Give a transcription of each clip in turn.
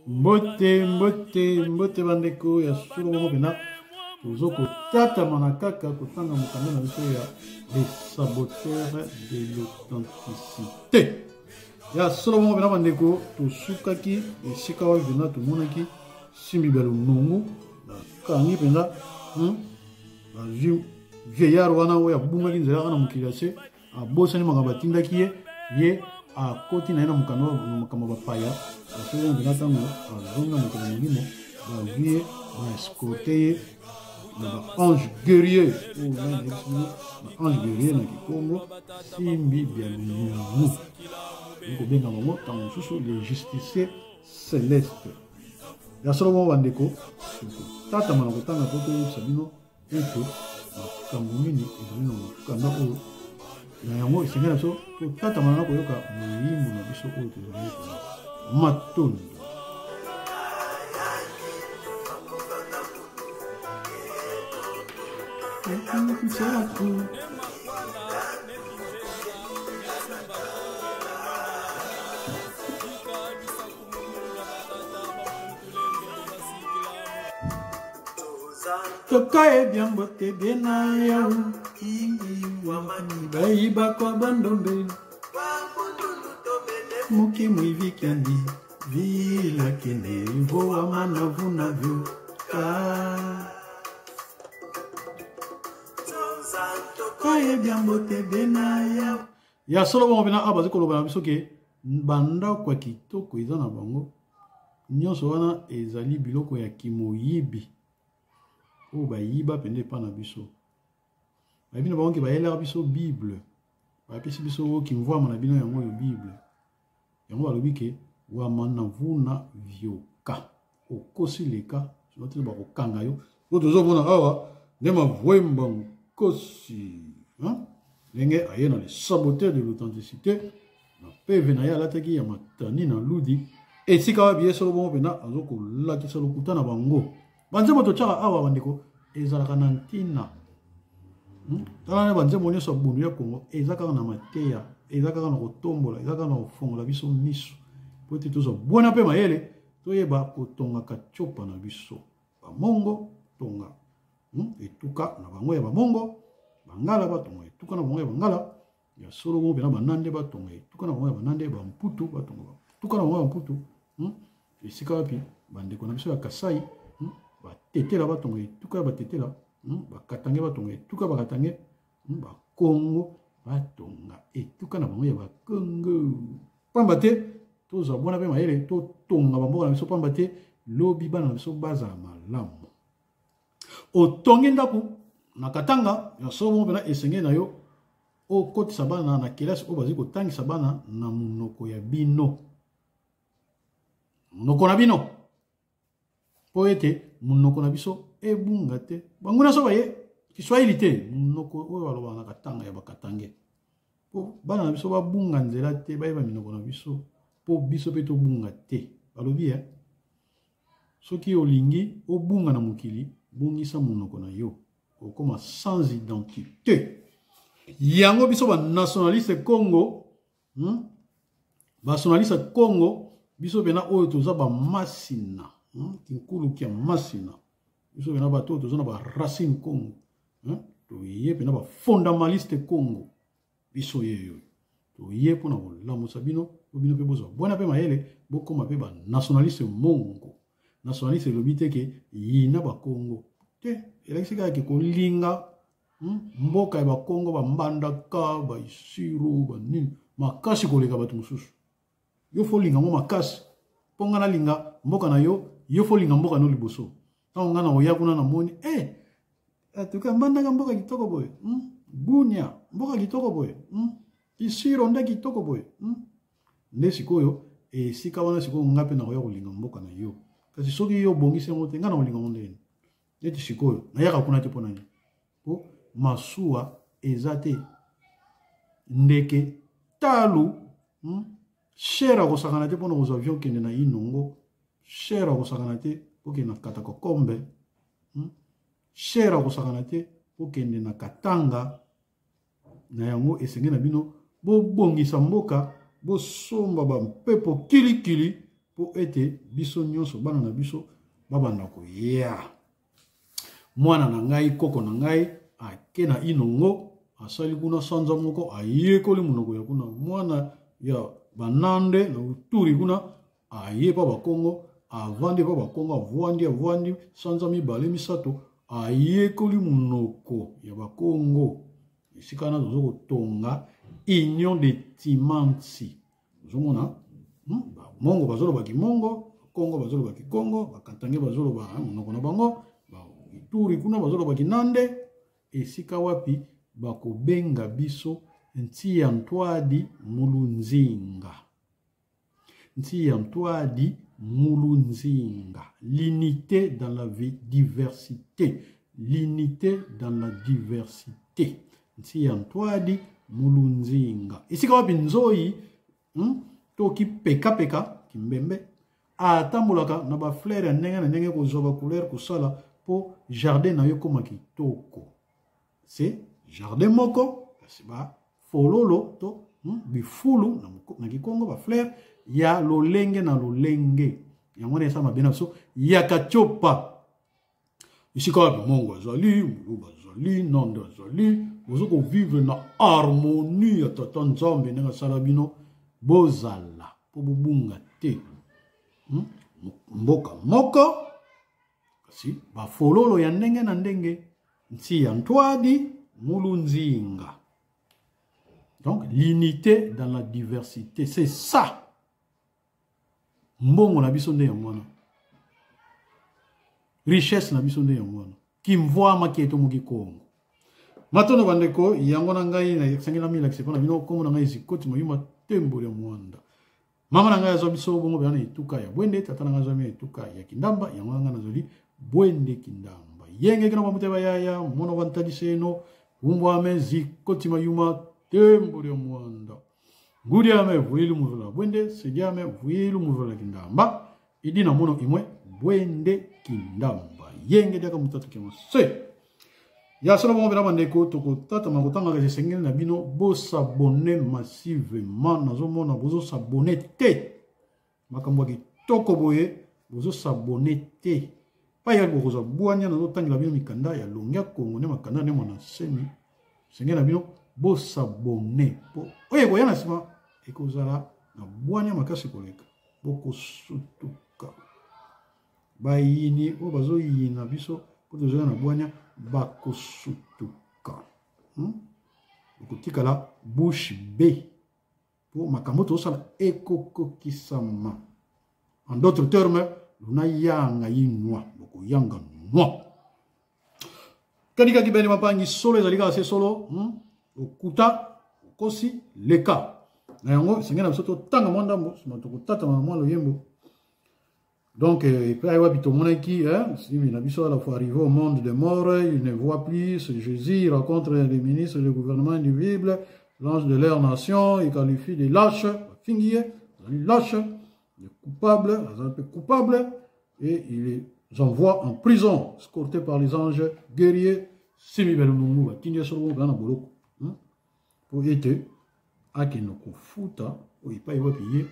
Mbote, mbote, mbote bandeko ya solo bongo mpena tozo kotatama na kaka kotanga mokanda na biso ya les saboteurs de l'authenticité. Ya solo bongo mpena bandeko, tosukaki esika wapi mpena tomonaki simbi bya lonongo bakangi mpenza bazwi vieillard wana oyo abungaki nzela kaka na mokili ya se abosani makambo atindaki ye ye akoti na ye na mokanda makambo bapaya asoki mpena ntango azongi na mokili molimo bazwi ye baescorte ye na baange guerrier oyo ngai nayebisi bino baange guerrier na kikongo simbi bya lunungu kobenga bango ntango mosusu les justicier celeste ya solo bongo bandeko tokotatama na kotanga mpo toyebisa bino ete makambo nini ezali na mokanda oyo na yango esengeli na biso totatamana na koyoka moyimbo na biso oyo tozali matondo. Tokoyebia mbote bena yau bayibakwa bandombe muki mwivikiani vila kene voa manavu navyo ka tokoyebia mbote bena yau ya solo bongo mpena awa bazi koloba na biso ke bandako ya kitoko eza na bango nyonso wana ezali biloko ya kimoyibi oyo bayiba mpenza epa na biso. Bayebi na bango ke bayelaka biso bible, bapesi biso oyo kimvwama na bino yango oyo bible yango balobi ke wamanavuna vyoka okosi leka sino te bakokanga yo. Oyo tozomona awa nde mavwemba nkosi ndenge aye na le saboteur de l'authenticité na peve na ye alataki ya matani na ludi esika wapi ye solo bongo mpenza azokolakisa lokuta na bango. Banzembo totyaka awa bandeko ezalaka na ntina. Tala na banzembo nyonso ya bundu ya Kongo eza kaka na mateya, eza kaka na kotombola, eza kaka na kofongola biso miso po ete tozwa bwana mpe mayele toyeba kotongaka copa na biso. Bamongo tonga etuka na bango ya bamongo, bangala batonga etuka na bango ya bangala, ya solo bongo mpena banande batonga etuka na bango ya banande, bamputu batonga etuka na bango ya mputu, esika wapi bandeko na biso ya Kasai, batetela batonga etuka ya batetela, bakatange batonga etuka ya bakatange, bakongo batonga etuka na bango ya bakongo. Pamba te tozwa bwana mpe mayele totonga bamboka na biso, pamba te lobi bana na biso bazala malamu. Otongi ndako na Katanga ya solo bongo mpena esengeli na yo okotisa bana na kelasi oyo bazali kotangisa bana na monoko ya bino, monoko na bino, mpo ete monoko na biso ebunga te. Banguna so baye Kiswahili te, monoko oyo balobaka na Katanga ya Bakatange, mpo bana na biso babunga nzela te, bayeba minoko na biso mpo biso mpe tobunga te. Balobi soki olingi obunga na mokili, bongisa monoko na yo, okoma sans identité. Yango biso ba nationaliste Congo, Nationaliste Congo, biso pena oyo toza ba masina, Kinkulu kia masina, biso pena bato oyo toza na ba racine Congo, Toye pena ba fondamentaliste Congo, biso ye yo toye mpona kolamusa bino po bino mpe bozwa bwana mpe mayele, bokoma mpe ba nationaliste mongo. Nationaliste elobi te ke yina bakongo te, elakisi kaka ke kolinga mboka ya bakongo, bambandaka, baisiro, banini makasi koleka bato mosusu. Yo fo linga ngo makasi mpo nga nalinga mboka na yo, yo fo linga mboka no liboso. Ntango nga na oya kuna namoni atuka mbandaka mboka kitoko boye, Bunia mboka kitoko boye, Isiro nde kitoko boye, Nde sikoyo esika wana sikoyo nga mpe nakoya kolinga mboka na yo. Kasi soki yo obongisi yango te, nga nakolinga yango ndenge nini? Neti sikoyo nayaka kuna te mpo na nini? Mpo masuwa eza te, ndeke talu, Cher akosakana te mpona kozwa avion kende na Inongo, cher akosakana te mpo kende na Katakokombe, Cher akosakana te mpo kende na Katanga. Na yango esengeli na bino bobongisa mboka, bosomba bampepo kilikili. mpo ete biso nyonso bana na biso babanda koya. Mwana na ngai, koko na ngai ake na Inongo, asali kuna sanza moko, ayekoli monoko ya kuna. Mwana ya banande na Uturi kuna aye pa bakongo, avandi pa bakongo, avwandi avwandi sanza mibale misato, ayekoli monoko ya bakongo. Esika wana tozo kotonga Union de Timansi. Ozomona bamongo bazoloba kimongo, bakongo bazoloba kikongo, bakatange bazoloba monoko na bango, baituri kuna bazoloba kinande. Esika wapi bakobenga biso Ntia Ntwadi Mulunzinga. Ntia Ntwadi Mulunzinga. L'unité dans la diversité. L'unité dans la diversité. Ntia Ntwadi Mulunzinga. Esika wapi nzoi to kipekapeka kimbembe atambolaka na ba fleur ya ndenge na ndenge, kozwa ba couleur kosala po jardin na yo ekoma kitoko. C'est jardin moko kasi ba fololo to bifulu na kikongo, ba fleur ya lolenge na lolenge. Yango wana esa mabe na biso ya katiopa. Esika wapi mongo azali, moluba azali, nande azali, bozo kovivre na harmonie ya tata Nzambe ndenge asala bino, bozala po bobunga te. Mboka moko kasi bafololo ya ndenge na ndenge. Ntia Ntwadi Mulunzinga. Donc l'unité dans la diversité, c'est ça. Mbongo na biso nde yango wana, richesse na biso nde yango wana. Kimvwama kieto moki Kongo. Matondo bandeko, yango na ngai nasengeli namilakisa mpo na bino. Kombo na ngai Zikoti Mayuma Tembo ya Mwanda. Mama na ngai azwa biso bongo bana etuka ya Bwende, tata na ngai azwa etuka ya Kindamba, yango na ngai nazali Bwende Kindamba. Yenge kina bamute bayaya, mono bantadiseno, umbwame Zikoti Mayuma Tembo ya Mwanda. Ngudiame vuilu muvula Bwende, sediame vuilu muvula Kindamba. Idi na mono imwe Bwende Kindamba. Yenge diaka mutatu kema se. Ya solo bongo bena bandeko, tokotata makotanga kasi esengeli na bino bosabone massivement. Nazomona bozosabone te. Makambo ya kitoko boye bozosabone te. Pai ya bokozwa bwanya, nazotangela bino mikanda ya Longia Kongo nde makanda nde mwana nsemi. Esengeli na bino bosabone po oyo ekoya na nsima ekozala na bwanya makasi koleka. Bokosutuka. Bayini oyo bazoyina biso po tozoya na bwanya bakosutuka. Bokotikala bouche bée po makambo tozosala ekokokisama. En d'autres termes, luna yanga yinwa, bokoyanga nwa. Kadika kibeni mapangi solo ezali kaka se solo, okuta okosi leka. Na yango esengeli na biso totanga mwa ndambo, sima tokotatama na mwa loyembo. Donc, epai wapi tomonaki, hein, simi na biso à la fois arrivé au monde des morts, il ne voit plus, c'est Jésus, il rencontre les ministres du gouvernement invisible, l'ange de leur nation, il qualifie de lâche, fingi ye, azali lâche, de coupable, azali mpe coupable, et il les envoie en prison, escorté par les anges guerriers, simi belungu, batindi ye solo bongo na boloko, po ete akende kofuta oyo epai wapi ye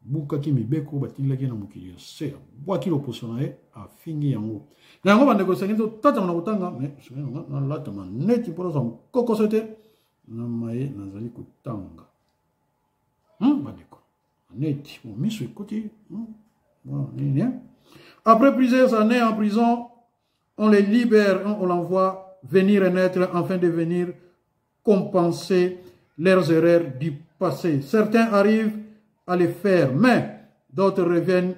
abukaki mibeko batindilaki ye na mokili ya se, abwaki loposo na ye, afingi yango. Na yango bandeko, esengeli totatama na kotanga, mais esengeli nalatama neti mpo nazwa nkokoso te na maye nazali kotanga. Bandeko, neti bon, miso ekoti, bon, nini, hein? Après plusieurs années en prison, on les libère, on l'envoie venir et naître afin de venir compenser leurs erreurs du passé. Certains arrivent à les faire, mais d'autres reviennent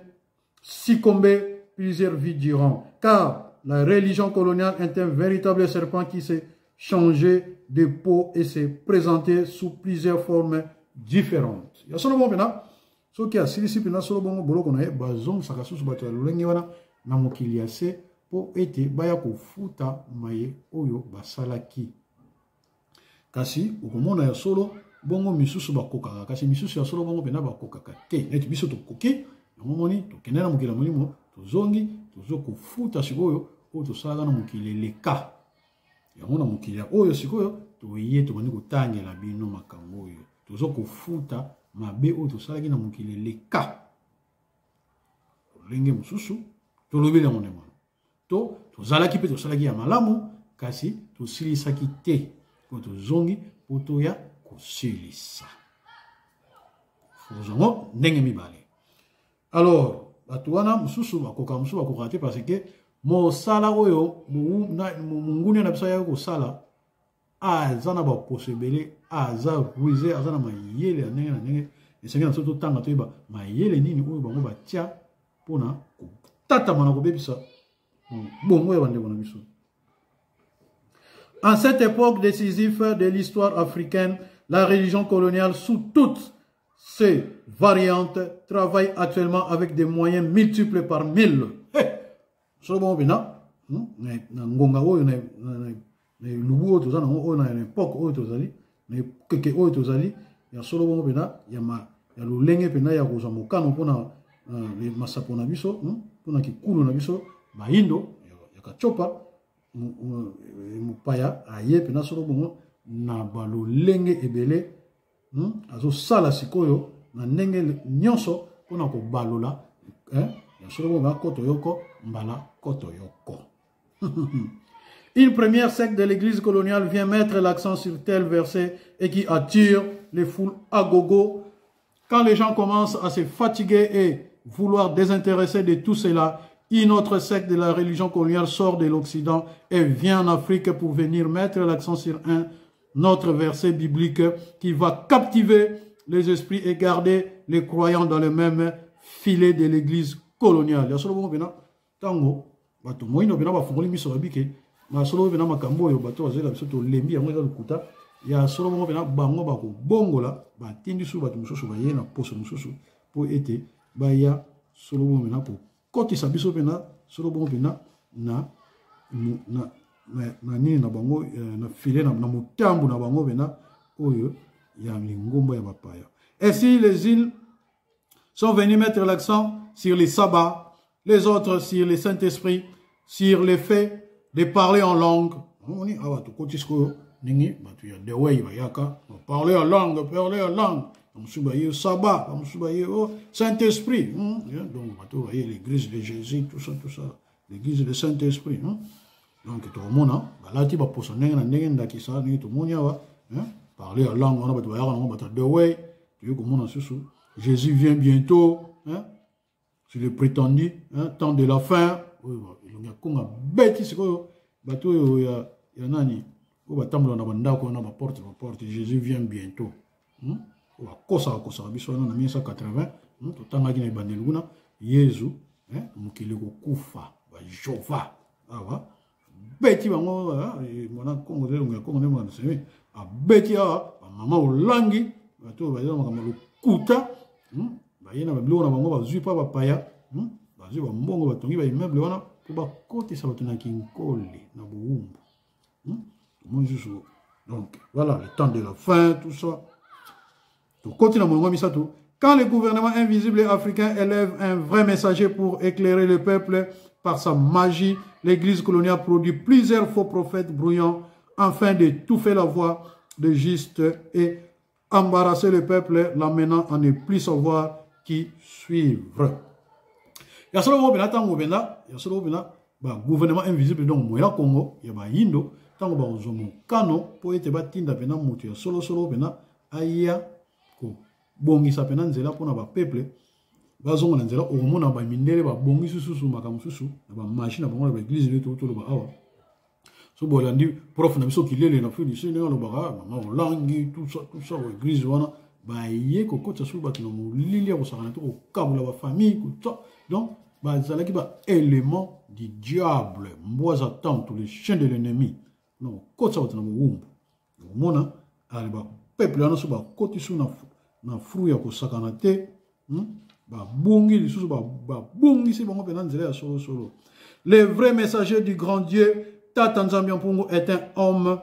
succomber plusieurs vies durant. Car la religion coloniale est un véritable serpent qui s'est changé de peau et s'est présenté sous plusieurs formes différentes. Ya solo bongo mpena, soki asilisi mpena solo bongo boloko na ye, bazongisaka susu bato ya lolenge wana na mokili ya se mpo ete baya kofuta maye oyo basalaki. Kasi okomona ya solo bongo misusu bakokaka, kasi misusu ya solo bongo mpena bakokaka te. Neti biso tokoki, yango moni tokende na mokili ya molimo, tozongi tozo kofuta sikoyo oyo tosalaka na mokili eleka. Yango na mokili ya oyo sikoyo toye tobandi kotangela bino makambo oyo tozo kofuta mabe oyo tosalaki na mokili eleka. Lolenge mosusu tolobeli yango ndenge wana. To tozalaki mpe tosalaki ya malamu, kasi tosilisaki te, mpo tozongi mpo toya kosilisa. Yango ndenge mibale. Alors bato wana mosusu bakoka, mosusu bakoka te, parce que mosala oyo monguna na biso ayaki kosala, aza na baposo ebele, aza ruse, aza na mayele ya ndenge na ndenge. Esengeli na biso totanga, toyeba mayele nini oyo bango batia mpona kotatama na kobebisa bongo ya bandeko na biso. En cette époque décisive de l'histoire africaine, la religion coloniale sous toutes ses variantes travaille actuellement avec des moyens multiples par mille. Hey! Solo bongo mpena na ngonga oyo, na elubu oyo toza nango oyo, na époque oyo tozali, na ekeke oyo tozali, ya solo bongo mpena ya lolenge mpena ya kozwa mokano mpona masapo na biso, mpona kikulu na biso bayindo ya kacopa. Mopaya aye mpena solo bongo na balolenge ebele, azosala sikoyo na ndenge nyonso mpona kobalola ya solo bongo bakoto yoko mbala koto yoko. Une première secte de l'église coloniale vient mettre l'accent sur tel verset et qui attire les foules à gogo. Quand les gens commencent à se fatiguer et vouloir désintéresser de tout cela, une autre secte de la religion coloniale sort de l'Occident et vient en Afrique pour venir mettre l'accent sur un autre verset biblique qui va captiver les esprits et garder les croyants dans le même filet de l'église coloniale. Ntango bato moindo mpena bafungoli miso, babike masolo mpena makambo oyo bato bazwela biso, tolembi yango, eza lokuta. Ya solo bongo mpena bango bakobongola, batindi susu bato mosusu baye na poso mosusu mpo ete baya solo bongo mpena kokotisa biso mpena solo bongo mpena na nini na bango, na file na motambu na bango mpena oyo ya lingomba ya bapaya. Et si les îles sont venus mettre l'accent sur les sabbats, les autres sur le Saint-Esprit, sur le fait de parler en langue. Omoni awa tokoti sikoyo ndenge bato ya dewei bayaka parler en langue, parler en langue. Bamosusu baye sabbat, bamosusu baye, oh, Saint-Esprit. Donc bato baye l'église de Jésus, tout ça, tout ça, l'église de Saint-Esprit. Donc tokomona balati baposo ndenge na ndenge, ndakisa ndenge tomoni awa parler en langue wana, bato bayaka nango, bato ya dewei. Toyei komona susu Jésus vient bientôt, hein? Sur le prétendu, hein, temps de la fin. Oyo elongi ya Kongo beti sikoyo bato oyo ya nani oyo batambola na bandako wana, baporte baporte, Jésus vient bientôt, Oyo bakosaka kosaka biso wana na 1980, Totangaki na ebandeli kuna Yezu, mokili kokufa, bajova awa beti bango. Mwana Kongo, elongi ya Kongo nde mwana semi abeti awa bamama olangi, bato oyo baza makambo lokuta, Baye na babiloko na bango, bazwi mpa bapaya, Bazwi bambongo, batongi baimmeuble wana mpo bakotisa bato na kinkole, na bowumbu. Tomoni susu, donc voilà, le temps de la fin, tout ça. Tokoti na molongo misato. Quand le gouvernement invisible africain élève un vrai messager pour éclairer le peuple par sa magie, l'église coloniale produit plusieurs faux prophètes brouillons afin d'étouffer la voix de juste et embarrasser le peuple, l'amenant à ne plus savoir qui suivre. Ya solo bongo mpena, ntango mpena ya solo mpena bagouvernement invisible, donc moya Congo ya bayindo, ntango bakozwa mokano mpo ete batinda mpena moto ya solosolo mpena aya kobongisa mpena nzela mpona bapeuple bazonga na nzela, okomona bamindele babongisi susu makambo mosusu na bamagie na bango na baeglise nde toloba awa. So bolandi prof na biso Kilele na Afrique du Sud ndenge alobaka, mama olangi, tout ça, tout ça, église wana baye kokotisa susu bato na molili ya kosakana te, kokabola bafamille, tout ça. Donc bazalaki ba élément du diable, mbwa Satan, tous les chiens de l'ennemi, na kokotisa bato na bowumbu. Okomona ale bapeuple wana so bakoti su na fru ya kosakana te, Babungi lisusu, babungisi bango mpenza nzela ya solosolo. Le vrai messager du grand Dieu Tata Nzambi Mpungu est un homme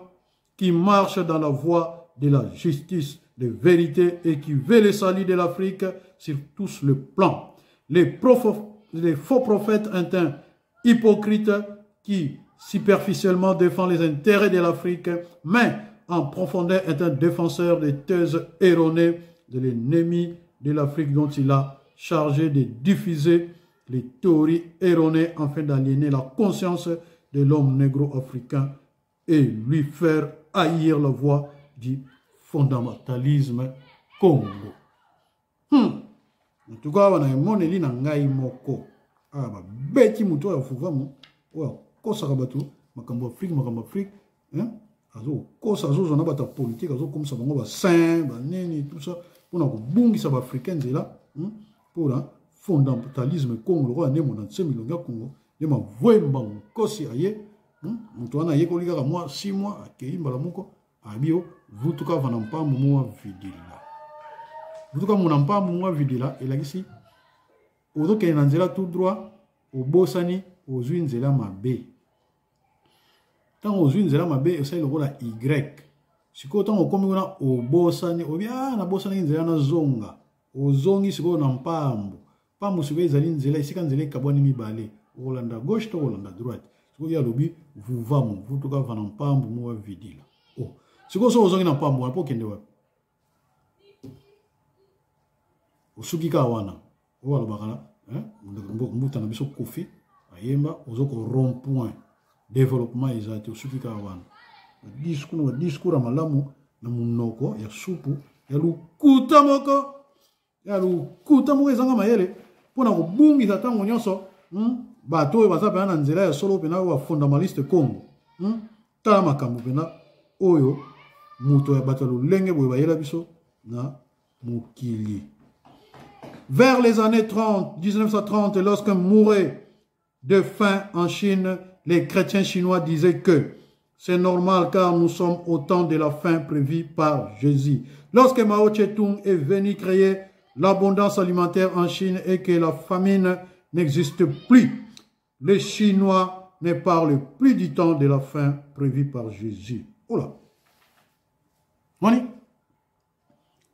qui marche dans la voie de la justice, de vérité et qui veut le salut de l'Afrique sur tous les plans. Les faux prophètes est un hypocrite qui superficiellement défend les intérêts de l'Afrique, mais en profondeur est un défenseur des thèses erronées de l'ennemi de l'Afrique dont il a chargé de diffuser les théories erronées afin d'aliéner la conscience de l'homme négro-africain et lui faire haïr la voie du fondamentalisme Congo. En tout cas, awa na emoneli na ngai moko awa babeti moto oyo afuvamu oyo akosaka bato makambo Afrique, makambo Afrique, hein? Azokosa, azozwa na bato ya politike, azokomisa bango basaint banini tout ça mpona kobungisa baafricain nzela, Mpona fondamentalisme Congo lokola nde mona nse milongi ya Congo nde mavwemba nkosi aye, Moto wana ayekoli kaka mwa 6 mois, akei mbala moko abi yo vutuka vana mpambu mwa vidila, vutuka mona mpambu mwa vidila elakisi ozokende na nzela tout droit, obosani ozwi nzela mabe. Ntango ozwi nzela mabe osali lokola Y. Sikoyo ntango okomi kuna obosani, obi ah, nabosanaki nzela, nazonga. Ozongi sikoyo na mpambu. Mpambu sikoyo ezali nzela, esika nzela ekabwani mibale, okolanda gauche to okolanda droite. Sikoyo ye alobi vuvamu vutuka vana mpambu mwa vidila. Oh, sikoyo soki ozongi na mpambu wana mpo okende wapi? Osuki kaka wana. Oyo alobaka, mbuta na biso Kofi ayemba, ozo ko rond point développement eza te, osuki kaka wana. Badiscours na badiscours ya malamu na monoko ya supu ya lokuta moko, ya lokuta moko ezanga mayele mpona kobungisa ntango nyonso, Bato oyo baza mpena na nzela ya solo mpena oyo bafondamentaliste Congo, Tala makambo mpena oyo moto ya bato ya lolenge boye bayela biso na mokili. Vers les années 30, 1930, lorsqu'un mourait de faim en Chine, les chrétiens chinois disaient que c'est normal car nous sommes au temps de la faim prévue par Jésus. Lorsque Mao Tse-tung est venu créer l'abondance alimentaire en Chine et que la famine n'existe plus, les Chinois ne parlent plus du temps de la faim prévue par Jésus. Oh là. Moni?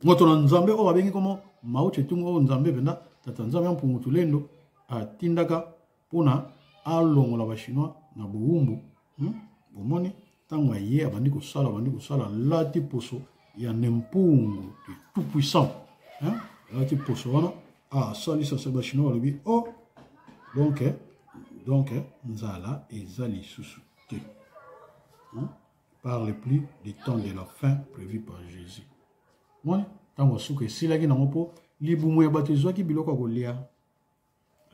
Moto na Nzambe oyo babengi komo Mao Tse-tung, oyo Nzambe mpenza tata Nzambe ya mpungu tulendo atindaka mpona alongola bachinois na bowumbu, Bomoni ntango aye abandi kosala, abandi kosala, alati poso ya nempungu de tout puissant, hein? Alati poso wana, asalisa se bachinois balobi oh, donc nzala eza lisusu te, Parle plus du temps de la fin prévu par Jésus. Moni ntango suka esilaki nango mpo libumu ya bato ezwaki biloko ya kolia,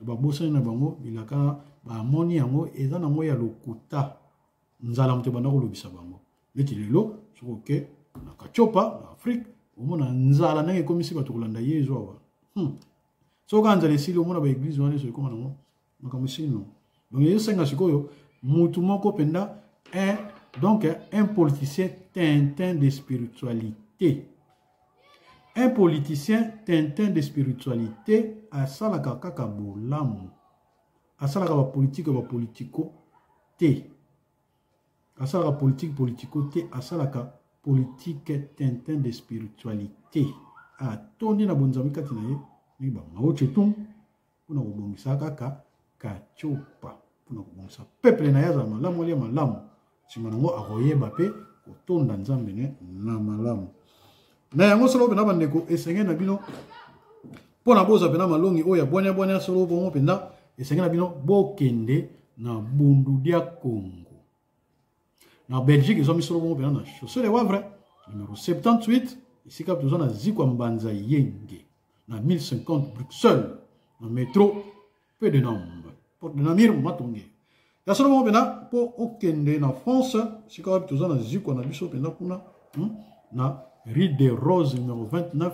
babosani na bango bilaka, bamoni yango eza nango ya lokuta. Nzala moto ebanda kolobisa bango. Neti lelo soki oke na Katiopa na Afrique, omona nzala ndenge ekomisi bato kolanda Yezu awa, Soki kaka nzala esili, omona baeglize wana nyonso ekoma nango makambo esili nango. Donc ezosenga sikoyo mutu moko mpenza, un, donc un politicien tintin de spiritualité, un politicien tintin de spiritualité asalaka kaka bolamu, asalaka bapolitike bapolitiko te, asalaka politique politiko te, asalaka politique tintin de spiritualité, atondi na bonzambe kati na ye ndenge ba Mao Tse-tung mpona kobongisa kaka Katiopa, mpona kobongisa peuple na ye azala malamu, alia malamu, nsima nango akoyeba mpe kotonda Nzambe ne na malamu na yango. Solo mpenza bandeko, esengeli na bino mpona bozwa mpenza malongi oyo ya bwania bwania solo bongo mpenza, esengeli na bino bokende na Bundu dia Congo na Belgique. Ezwami solo bongo mpenza na chaussée de Wavre numéro 78, esika toza na zikwa Mbanza Yenge na 1050 Bruxelles, na métro peu de nombre, porte de Namur Matonge. Ya solo bongo mpenza, mpo okende na France esika wapi toza na zikwa na biso mpenza kuna, na rue des Roses numéro 29,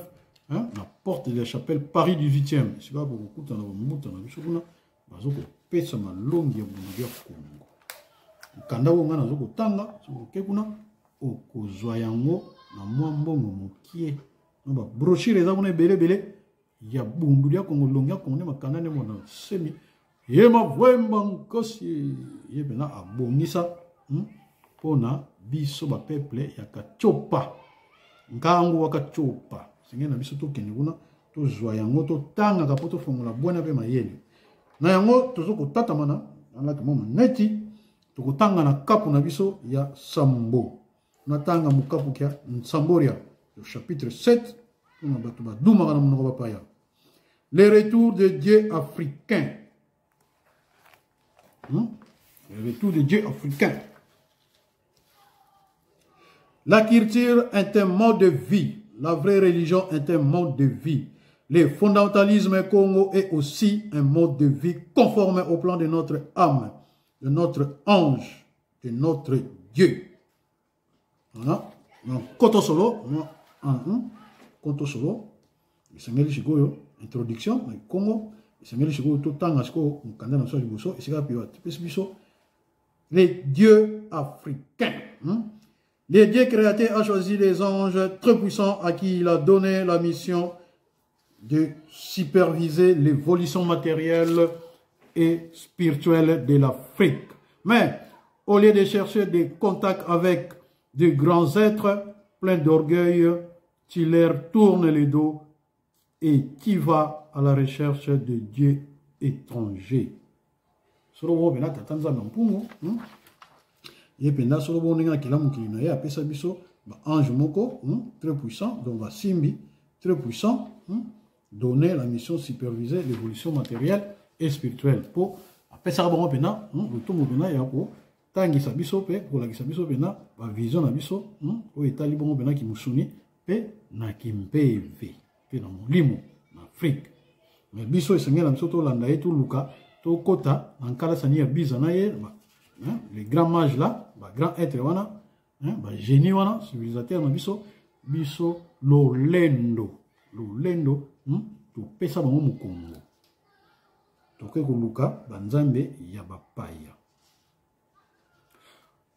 hein, na porte de la Chapelle, Paris 18e, esika wapi okokutana bambuta na biso kuna bazokopesa malongi ya Bundu ya Kongo. Mokanda oyo ngai nazokotanga, soki oke kuna okozwa yango na mwa mbongo mokie, na babrochure eza kuna ebele ebele ya Bundu ya Kongo, longi ya Kongo nde makanda nde mona semi ye mavwemba nkosi ye mpena abongisa, mpona biso bapeuple ya Katiopa, nkangu wa Katiopa. Sengeli na biso tokende kuna tozwa yango, totangaka mpo tofongola bwana mpe mayele na yango. Tozo kotatamana alaki mwa maneti, tokotanga na kapu na biso ya sambo. Natanga mokapu kia Nsamboria, le chapitre 7, mpona bato badumaka na monoko bapaya. Le retour de Dieu africain. Le retour de Dieu africain. La culture est un mode de vie. La vraie religion est un mode de vie. Le fondamentalisme Congo est aussi un mode de vie conforme au plan de notre âme, de notre ange, de notre Dieu. Voilà. Donc, koto solo, koto solo, esengeli sikoyo introduction na Congo, esengeli sikoyo totanga sikoyo mokanda na biso ya liboso, esika mpe bapesi biso les dieux africains. Les dieux créateurs a choisi les anges très puissants à qui il a donné la mission de superviser l'évolution matérielle et spirituelle de l'Afrique. Mais au lieu de chercher des contacts avec de grands êtres pleins d'orgueil, tu leur tournes le dos et tu vas à la recherche de dieux étrangers. Solo bongo mpenza tata Nzambe ya mpungu, Ye mpenza solo bongo ndenge akela mokili na ye, apesa biso baange moko, très puissant, donc basimbi très puissant, donner la mission superviser l'évolution matérielle et spirituelle. Po apesaka bango mpenza, lotomo mpenza ya kotangisa biso mpe kolakisa biso mpenza bavision na biso, oyo etali bongo mpenza kimusuni mpe na kimpeve mpe na molimo na Afrique. Mais biso esengeli na biso tolanda ye, toluka tokota na nkalasani ya biza na ye, les grands mages là, ba grand être wana, ba génie wana, civilisateur na biso, biso lolendo, lolendo, topesa bango mokongo, tokoki koluka banzambe ya bapaya.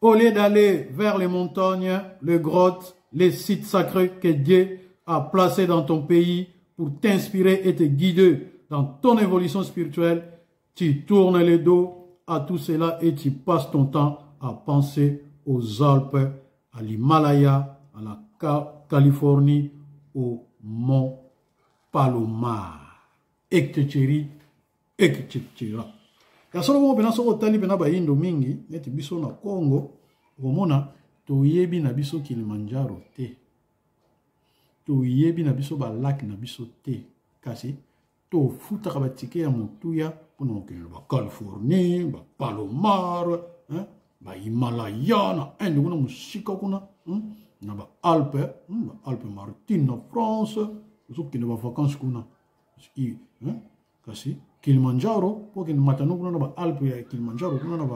Au lieu d'aller vers les montagnes, les grottes, les sites sacrés que Dieu a placés dans ton pays pour t'inspirer et te guider dans ton évolution spirituelle, tu tournes le dos à tout cela et tu passes ton temps à penser aux Alpes, à l'Himalaya, à la Californie, au mont Palomar, etc., etc. Ya solo bongo mpenza, soki otali mpenza bayindo mingi neti biso na Congo, okomona toyebi na biso Kilimanjaro te, toyebi na biso balake na biso te, kasi tofutaka batike ya motuya mpona kokende bacalifornie, bapalomar, bahimalaya na Inde kuna mosika kuna, na baalpe, baalpe maritime na France, ozokende bavacance kuna, kasi Kilimanjaro mpo okende matano kuna na baalpe ya Kilimanjaro kuna na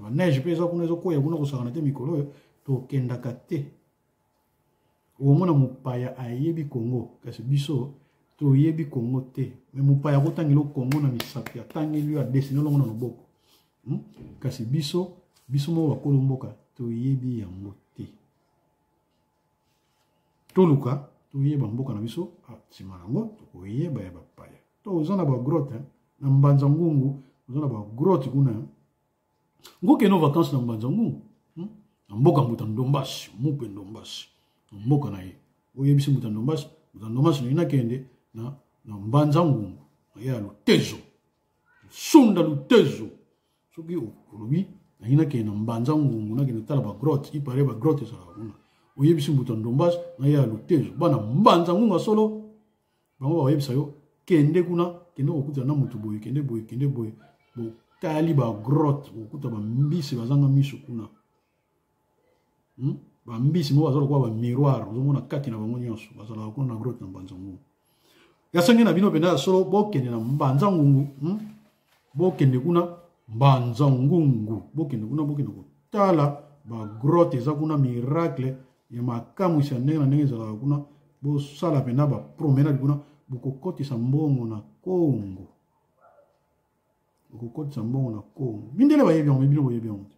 baneige mpe eza kuna ezokwea kuna kosakana te. Mikolo oyo tokendaka te, okomona mopaya ayebi Congo, kasi biso toyebi Congo te. Mais mopaya akotangela Congo na misapi, atangeli yo, adesine olongo na loboko, Kasi biso moko bakolo mboka toyebi yango te. Toluka toyeba mboka na biso, nsima yango tokoyeba ya bapaya. Toza na bagrotte na Mbanza Ngungu, oza na bagrotte kuna, ngokende vacance na Mbanza Ngungu, Na mboka Mbuta Ndombasi, Mupe Ndombasi, na mboka na ye. Oyebisi Mbuta Ndombasi, Mbuta Ndombasi, nayi nakende na Mbanza Ngungu na ye ya Lutezo, Sunda Lutezo. Soki olobi nayi nakende na Mbanza Ngungu, nakende tala bagrotte, ipare bagrotte ezalaka kuna, oyebisi Mbuta Ndombasi na ye ya Lutezo, bana Mbanza Ngungu ya solo, bango bakoyebisa yo: kende kuna, kende kokutana na motu boye, kende boye, kende boye, botali bagrotte, bokokuta bambisi bazanga miso kuna, Bambisi moko baza lokola bamiroir, ozomona kati na bango nyonso, bazalaka kuna na grotte na Mbanza Ngungu. Yasangi na bino mpenza ya solo, bokende na Mbanza Ngungu, Bokende kuna Mbanza Ngungu, bokende kuna, bokende kotala bagrotte eza kuna, miracle ya makamwisi ya ndenge na ndenge ezalaka kuna. Bosala mpenza bapromenade kuna, bokokotisa mbongo na Kongo, bokokotisa mbongo na Kongo. Mindele bayebi yango, bino boyebi yango te.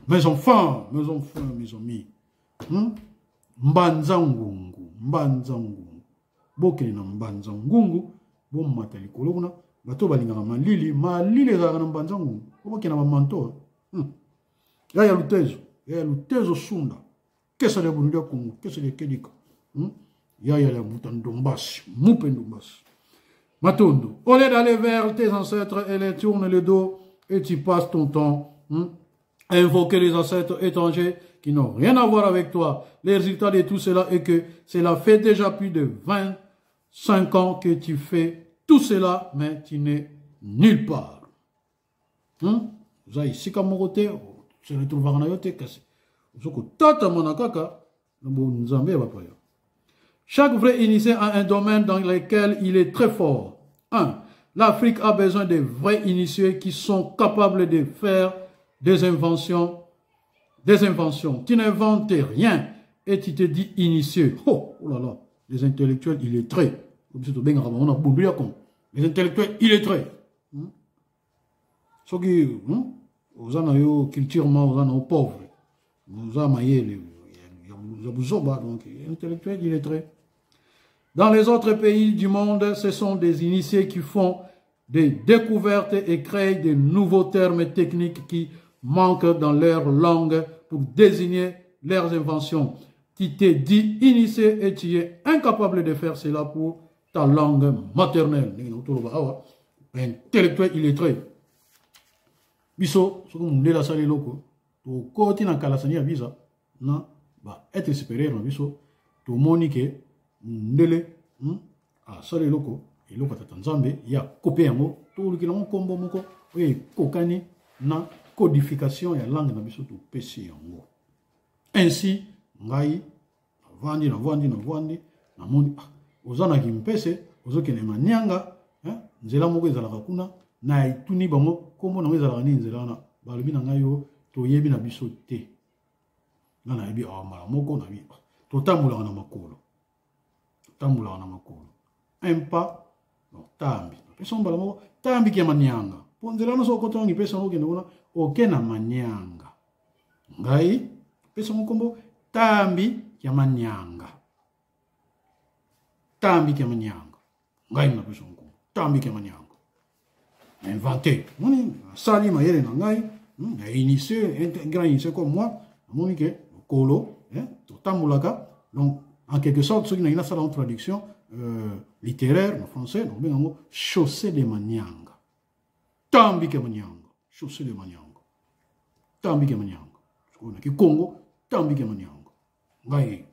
Mes enfants, mes enfants, mes amis, Mbanza Ngungu, Mbanza Ngungu, bokende na Mbanza Ngungu, bomata likolo kuna. Bato balingaka malili, malili ezalaka na Mbanza Ngungu, po bokende na bamanto, Ya ya Lutezo, ya ya Lutezo Sunda, kesa ya bundu ya Kongo, kesa ya Kedika, Ya ya Mbuta Ndombasi, Mupe Ndombasi. Matondo. Au lieu d'aller vers tes ancêtres et les tournes le dos et tu passes ton temps, à invoquer les ancêtres étrangers qui n'ont rien à voir avec toi. Le résultat de tout cela est que cela fait déjà plus de 25 ans que tu fais tout cela, mais tu n'es nulle part. Oza esika moko te, se retrouvaka na yo te, kasi ozo kotatamana kaka na bonzambe ya bapaya. Chaque vrai initié a un domaine dans lequel il est très fort. 1. L'Afrique a besoin de vrais initiés qui sont capables de faire des inventions. Des inventions. Tu n'inventes rien et tu te dis initié. Oh, oh là là, les intellectuels illettrés. Les intellectuels illettrés. Soki oza na yo culturement, oza na yo pauvre, oza mayele ya buzoba, donc intellectuel illettré. Dans les autres pays du monde, ce sont des initiés qui font des découvertes et créent de nouveaux termes techniques qui manquent dans leur langue pour désigner leurs inventions. Tu t'es dit initié et tu es incapable de faire cela pour ta langue maternelle. Intellectuel illettré. Biso, soki mundele asali eloko, tokoti na kalasani ya visa na ba être supérieur na biso, tomoni ke mundele asali eloko, eloko ya tata Nzambe, ya kope yango, tolukela yango nkombo moko oyo ekokani na codification ya langue na biso, topesi yango. Ainsi, ngai navandi, navandi, navandi, namoni, ah, oza na Kimpese, ozokende Manianga, hein, nzela moko ezalaka kuna, na etuni bango nkombo nango ezalaka nini nzela wana, balobi na ngai yo toyebi na biso te. Nga nayebi awa mbala moko, nayebi, ah, totambolaka na makolo, totambolaka na makolo un pas, donc tambi napesa mbala moko tambi kia Manianga, mpo nzela wana soki okota yango mpesa yango okende kuna oke na Manianga. Ngai pesa yango nkombo tambi ya Manianga, tambi kia Manianga, ngai napesa yango nkombo tambi kia Manianga. Inventé, moni asali mayele na ngai na initié, un grand initié comme moi, namoni ke lokolo totambolaka. Donc en quelque sorte, soki nangi nasala en traduction littéraire na français, nakobenga yango chaussée de Manianga, tambi ke Manianga, chaussée de Manianga, tambi ke Manianga. Sikoyo na kikongo tambi ke Manianga, ngai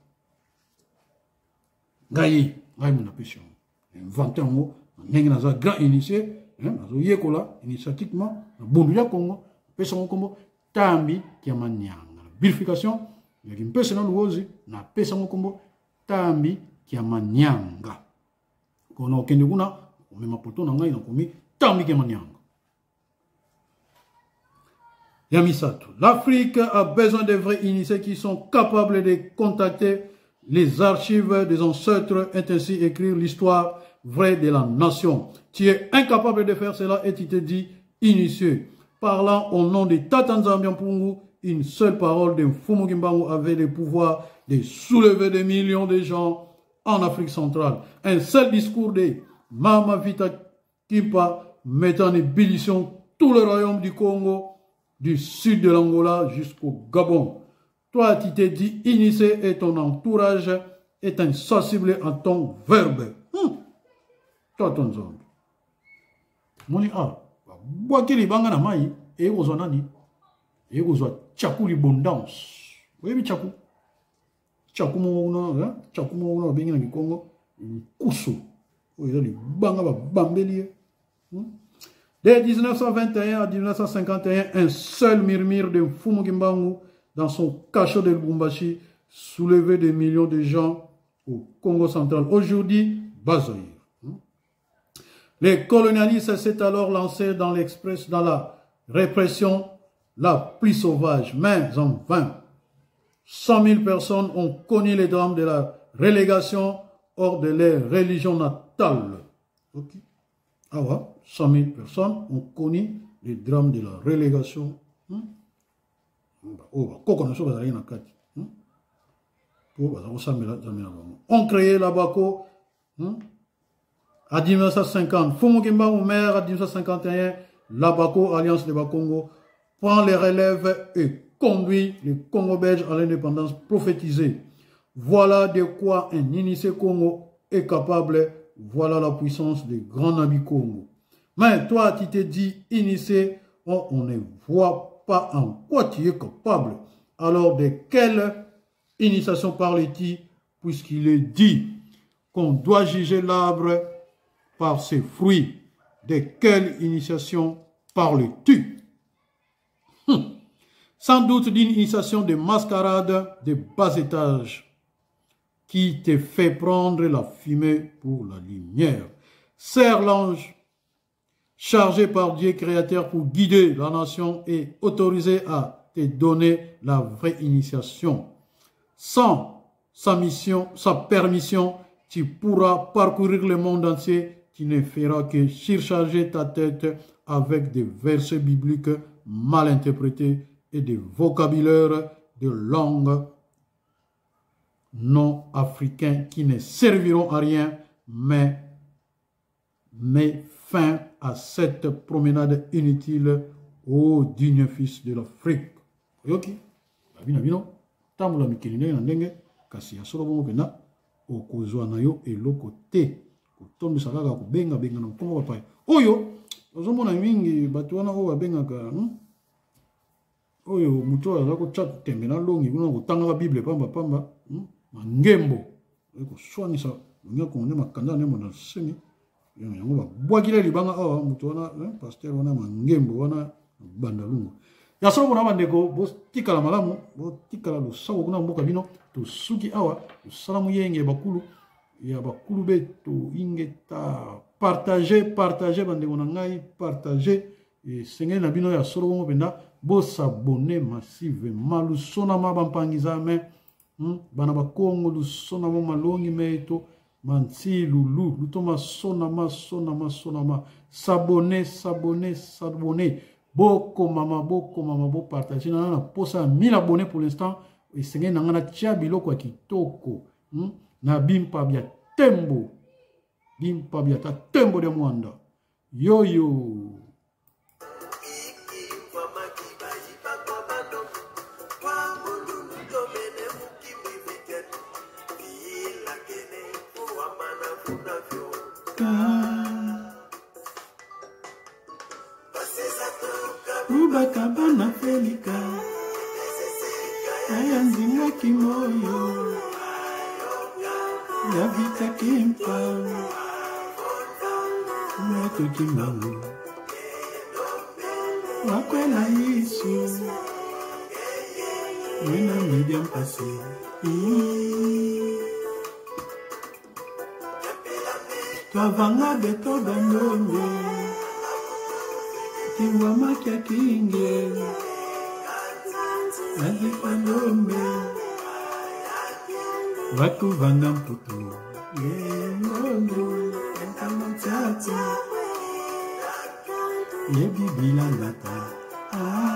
ngai ngai mo napesi yango, inventé yango na ndenge naza grand initié, nazoyekola initiatiquement na bundu ya Congo, napesi yango nkombo tambi kia Manianga. Na bifurcation ya Kimpese na Luozi, napesi yango nkombo tambi kia Manianga. Kona okende kuna omema poto na ngai, nakomi tambi kia Manianga. Ya misato, l'Afrique a besoin de vrais initiés qui sont capables de contacter les archives des ancêtres et ainsi écrire l'histoire vraie de la nation. Tu es incapable de faire cela et tu te dis initié. Parlant au nom de Tata Nzambi Mpungu, une seule parole de Mfumu Kimbangu avait le pouvoir de soulever des millions de gens en Afrique centrale. Un seul discours de Mama Vita Kimpa met en ébullition tout le royaume du Congo, du sud de l'Angola jusqu'au Gabon. Toi, tu t'es dit initié et ton entourage est insensible à ton verbe. Toi, ton zone. Moni a, bwaki libanga na mai, eye kozwa nani? Eye kozwa tchaku libondance. Oyebi tchaku? Tchaku moko kuna, hein? Tchaku moko kuna babengi na Kikongo nkusu. Oyo eza libanga babambeli ye. De 1921 à 1951, un seul murmure de Mfumu Kimbangu dans son cachot de Lubumbashi soulevait des millions de gens au Congo central. Aujourd'hui, Bazaïre. Les colonialistes s'est alors lancé dans l'express, dans la répression la plus sauvage, mais en vain. 100 000 personnes ont connu les drames de la relégation hors de leur religion natale. Ok. Ah ouais, 100 000 personnes ont connu les drames de la relégation. Oh, bah, koko na so bazalaki na kati. Po baza kosambela Nzambe na bango. On créé l'Abako. À 1950, Mfumu Kimbangu meurt à 1951, l'Abako, Alliance de Bakongo, prend les relèves et conduit le Congo belge à l'indépendance prophétisée. Voilà de quoi un initié Congo est capable. Voilà la puissance des grands Nabi Congo. Mais toi, tu te dis initié, on ne voit pas en quoi tu es capable. Alors de quelle initiation parle-t-il, puisqu'il est dit qu'on doit juger l'arbre par ses fruits? De quelle initiation parles-tu? Sans doute d'une initiation de mascarade de bas étage qui te fait prendre la fumée pour la lumière. Serre l'ange chargé par Dieu créateur pour guider la nation et autorisé à te donner la vraie initiation. Sans sa mission, sa permission, tu pourras parcourir le monde entier, tu ne feras que surcharger ta tête avec des versets bibliques mal interprétés et des vocabulaires de langues non africains qui ne serviront à rien, mais met fin à cette promenade inutile ô digne fils de l'Afrique. Oyoki, babi na bino, tambola mikili ndenge na ndenge, kasi ya solo bongo mpenza okozwa na yo eloko te. Kotondisa kaka kobenga benga na nkombo bapaya. Oyo ozomona mingi bato wana oyo babengaka Oyo moto oyo aza kotya tembe na longi kuna kotangaka Bible pamba pamba, Mangembo koswanisa longi ya Kongo nde makanda nde mona nsemi yango babwakila libanga awa moto wana, pasteur wana Mangembo wana Bandalungwa. Ya solo mpona bandeko, botikala malamu, botikala losako kuna mboka bino. Tosuki awa, tosala moyenge ya bakulu ya bakulu beto ingeta. Partage, partage bandeko na ngai, partage esengeli na bino ya solo bongo mpenza bosabone massivement. Lusona ma bampangiza me bana bakongo lusona mo malongi meto manti lulu luto masona masona masona ma sabone sabone sabone bokomama bokomama bopartage na na posa ya 1000 abonné pour l'instant. Esengeli na ngai natia biloko ya kitoko, Na bimpa bya tembo, bimpa bya ta tembo de mwanda yoyo. Ubaka bana felika aya nzingaki moyo ya vita kimpa moto kimbangu wakwela Yesu mwena media mpasi. Twavanga beto bandombe tingwa makia kinge nazipa ndombe wakuvanga mputu yengondu enkamotiati yebibilangata. Ah.